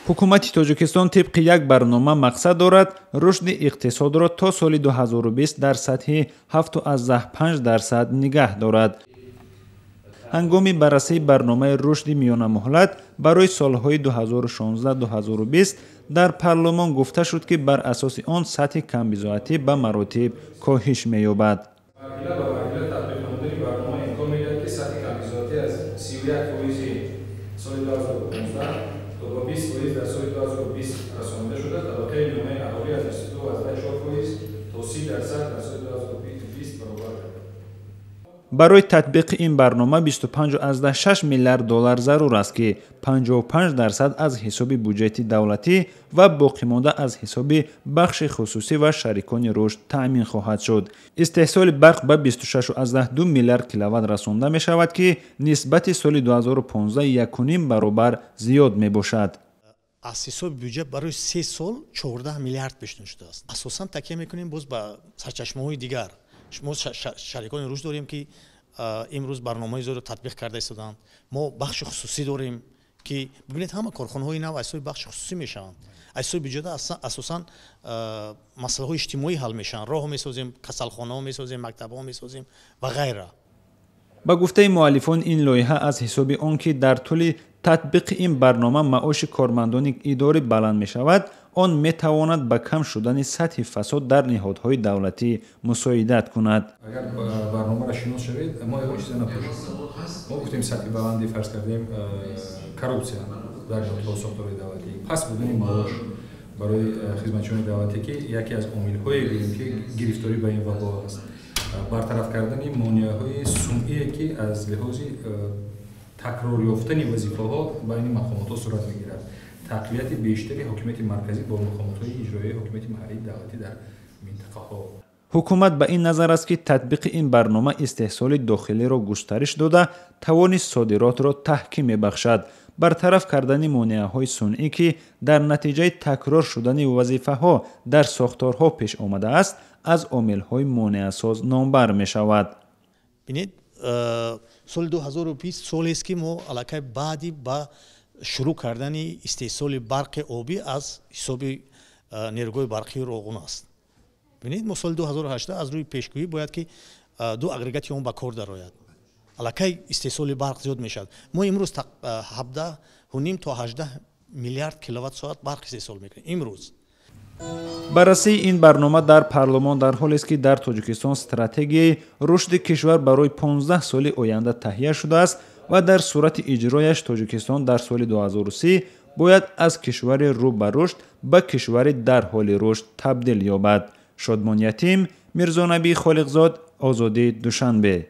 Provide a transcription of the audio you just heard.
Ҳукумати Тоҷикистон тибқи як барнома мақсад дорад рушди иқтисодро то соли 2020 дар сатҳи 7,5% нигаҳ дорад. Ҳангоми баррасии барномаи рушди миёнамуҳлат барои солҳои 2016-2020 дар парлумон гуфта шуд, ки бар асоси он сатҳи камбизоатӣ ба маротиб коҳиш меёбад. Марҳила ба марҳила татбиқ намудани барнома имкон медиҳад, ки сатҳи камбизоатӣ аз 31% соли 2015 то ба 20% дар соли 2020 расонида шуда, табақаи миёнаи аҳолӣ аз 22,4% то 30% дар соли 2020 баробар гардад. Барои татбиқи ин барнома 25,6 миллиард доллар зарур аст, ки 55% аз ҳисоби буҷети давлатӣ ва боқимонда аз ҳисоби бахши хусусӣ ва шарикони рушд таъмин хоҳад шуд. Истеҳсоли барқ ба 26,2 миллиард киловатт расонда мешавад, ки нисбати соли 2015 1,5 баробар зиёд мебошад. Аз ҳисоби бюҷет барои 3 сол 14 миллиард пешниҳод шудааст. Асосан такя мекунем боз ба сарчашмаҳои дигар. Мо шарикони рушд дорем, ки имрӯз барномаҳои зиёдро татбиқ карда истоданд. Мо бахши хусусӣ дорем, ки бибинед, ҳама корхонаҳои нав аз ҳисоби бахши хусусӣ мешаванд. Аз ҳисоби бюҷета асосан масъалаҳои иҷтимоӣ ҳал мешаванд. Роҳ месозем, касалхонаҳо месозем, мактабҳо месозем ва ғайра. Ба гуфтаи муаллифон, ин лоиҳа аз ҳисоби он ки дар тӯли татбиқи ин барнома маоши кормандони идорӣ баланд мешавад, он метавонад ба кам шудани сатҳи фасод дар ниҳодҳои давлатӣ мусоидат кунад. Агар барномаро шинос шавед, мо ягон чиза напӯшем. Мо гуфтем, сатҳи баланди, фарз кардем, коррупсия дар ниҳодҳо, сохторҳои давлатӣ, паст будани маош барои хизматчиёни давлатӣ, ки яке аз омилҳое гӯем, ки гирифторӣ ба ин вабо аст, бартараф кардани монеаҳои сунъие, ки аз лиҳози такрор ёфтани вазифаҳо байни мақомотҳо сурат мегирад, тақвияти бештари ҳокимияти марказӣ бо мақомотҳои иҷроияи ҳокимияти маҳаллии давлатӣ дар минтақаҳо. Ҳукумат ба ин назар аст, ки татбиқи ин барнома истеҳсоли дохилиро густариш дода, тавони содиротро таҳким мебахшад. Бартараф кардани монеаҳои сунъӣ, ки дар натиҷаи такрор шудани вазифаҳо дар сохторҳо пеш омадааст, аз омилҳои монеасоз номбар мешавад. Бинед, соли 2020 солест, ки мо аллакай баъди ба шурӯъ кардани истеҳсоли барқи обӣ аз ҳисоби нерӯгоҳи барқии Роғун аст. Бинед, мо соли 2018 аз рӯи пешгӯӣ бояд ки ду агрегати он ба кор дарояд. Аллакай истеҳсоли барқ зиёд мешавад. Мо имрӯз 17,5 то 18 миллиард киловатт соат барқ истеҳсол мекунем имрӯз. Баррасии ин барнома дар парлумон дар ҳолест, ки дар Тоҷикистон стратегияи рушди кишвар барои 15 соли оянда таҳия шудааст ва дар сурати иҷрояш Тоҷикистон дар соли 2030 бояд аз кишвари рӯ ба рушд ба кишвари дар ҳоли рушд табдил ёбад. Шодмон Ятим, Мирзонабӣ Холиқзод, Озодӣ, Душанбе.